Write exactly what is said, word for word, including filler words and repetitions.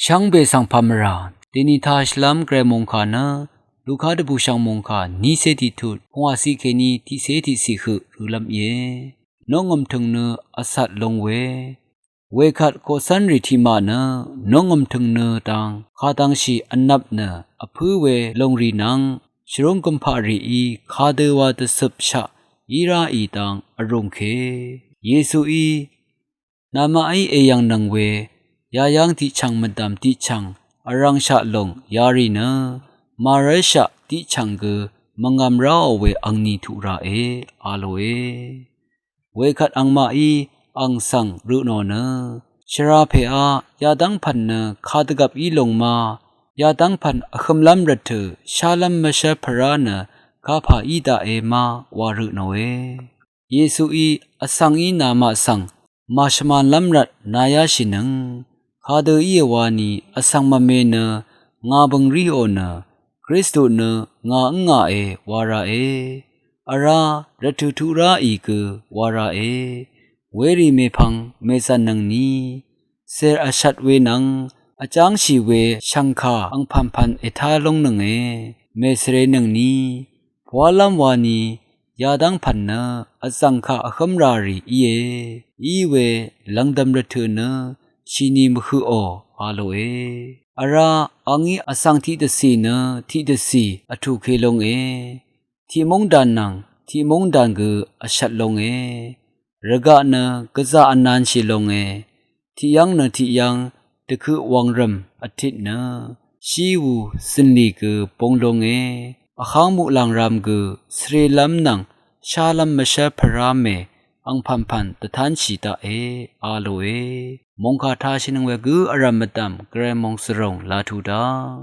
Shvngbe svng pàmvrà deni tāshvlv́m Gvray mòngkà nø Luka dvbùshv̀ng mòngkà nícé tiqtut pungwàciq kèní tiqcé tiqciq høq rø̄lv́m íe. Nongø̀m tø̀ng nø vcat long we. Wekvt koqcv́nrì tiqmaq nø nongø̀m tø̀ng nø dang kadangshì vnvp nø vpǿ we longrì nvng shvrúng gømpaqrìí kadø wa dvcøpshaq í ráì dang vrùngke. Yesuí namaqí èyv̀ngnøng we yayv́ng tiqchv̀ng mvdv̀m tiqchv̀ng vrv̄ngshaq lòng yarì nø màrv́lshaq tiqchv̀ng gø mvngvm ráò we angni tuq ràe a lòe. Wekvt angmaqí ang svng rø tnò nø shvrā pèá yadv́ng pv̀n nø kadvgvp í lòng ma, yadv́ng pv̀n vhømlv́m rvtø̀ shálv́m mvshv́l pvrá nø kapà í daqe ma wa rø tnòe. Yesuí vsvng í namaq svng màshvmànlv́m rvt nayáshìnøng kadø íe wani vsvng mvme nø ngà bø̀ng ríò nø Kristu nø ngà ǿngàe wa ràe. Vrá rvtø̀ tuq ráì gø wa ràe. Werì mèpvng mèzv̀nnøngni cèr vshvt we nvng vjángshì we shv̀ngkà angpv̀npv̀n ètá lóngnønge. Mèsvrenøngni pwálv́m wani yadv́ng pv̀n nø vzv̀ng kaq vhǿm rà rì íe. Iwe lv̀ngdv̀m rvtø̀ nø shìni mvhøqò a lòe. Vrá angí vsvng tiqdvcì nø tiqdvcì vtùke longe. Tiqmóngdàn nvng tiqmóngdàn gø vshvt longe. Rvgaq nø gvzà vnanshì longe. Tiqyv́ng nø tiqyv́ng dvkøq wv̀ngrø̀m vtit nø shíwù zø̀nlì gø bong longe. Vháng muqlàng ram gø svrelv́m nvng shálv́m mvshv́l pvrá mè angpv̀npv̀n dvtánshì daqe a lòe. Mòngkà tāshìnøng we gǿ vrv̀m mvdv̀m Gvray mòngsvròng laq tuq daq.